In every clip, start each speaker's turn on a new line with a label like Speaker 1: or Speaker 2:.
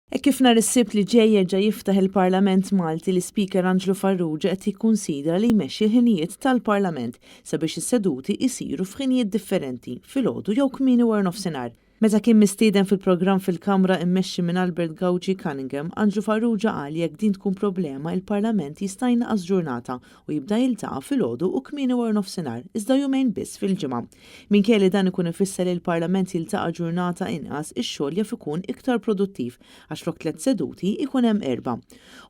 Speaker 1: Hekk kif nhar is-Sibt li ġej jerġa' jiftaħ il-Parlament Malti, l-Ispeaker Anġlu Farrugia qed jikkunsidra li jmexxi l-ħinijiet tal-Parlament sabiex is-seduti jsiru f'ħinijiet differenti, filgħodu jew kmieni waranofsinhar. Meta kien mistieden fil-programm fil-Kamra immexxi minn Albert Gauci Cunningham, Anġlu Farrugia qal li jekk din tkun problema il-Parlament jista' jnaqqas ġurnata u jibda jiltaqa' filgħodu u kmieni waranofsinhar iżda jumejn biss fil-ġimgħa. Minkejja li dan ikun ifisser li l-Parlament jiltaqa' ġurnata inqas, ix-xogħol jaf ikun iktar produttiv għax flok tliet seduti jkun hemm erbgħa.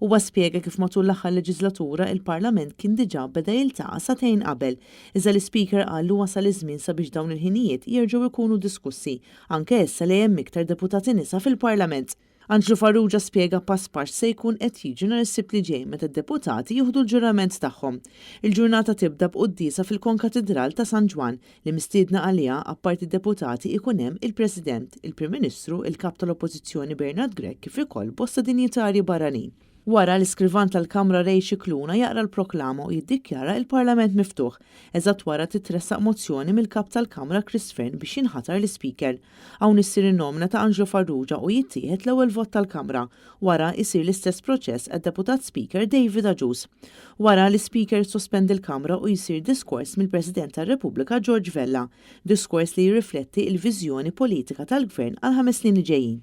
Speaker 1: Huwa spjega kif matul l-aħħar leġiżlatura il-Parlament kien diġà beda jiltaqa' sagħtejn qabel Iżda l-Ispeaker qal li wasal iż-żmien sabiex dawn il-ħinijiet jerġgħu jkunu diskussi, anke issa li hemm iktar deputati nisa fil-Parlament. Anġlu Farrugia spjega pass pass x'se jkun qed jiġri nhar is-Sibt li ġej meta d-deputati jieħdu l-ġurament tagħhom. Il-ġurnata tibda b'quddiesa fil-Konkatidral ta' San Ġwann li mistiedna għaliha apparti d-deputati ikun hemm il-President, il-Prim Ministru, il-Kap tal-Oppożizzjoni Bernard Grech kif ukoll bosta dinjitarji barranin. Wara, l-Iskrivan tal-Kamra Ray Scicluna jaqra l-proklama u jiddikjara il-Parlament miftuħ. Eżatt wara titressaq mozzjoni mill-Kap tal-Kamra Chris Fearne biex jinħatar l-Ispeaker. Hawn issir in-nomina ta' Anġlu Farrugia u jittieħed l-ewwel vot tal-Kamra. Wara, isir l-istess proċess għad-Deputat Speaker David Agius. Wara, l-Ispeaker jissospendi l-Kamra u jsir diskors mill-President tar-Repubblika George Vella. Diskors li jirrifletti l-viżjoni politika tal-Gvern għall-ħames snin li ġejjin.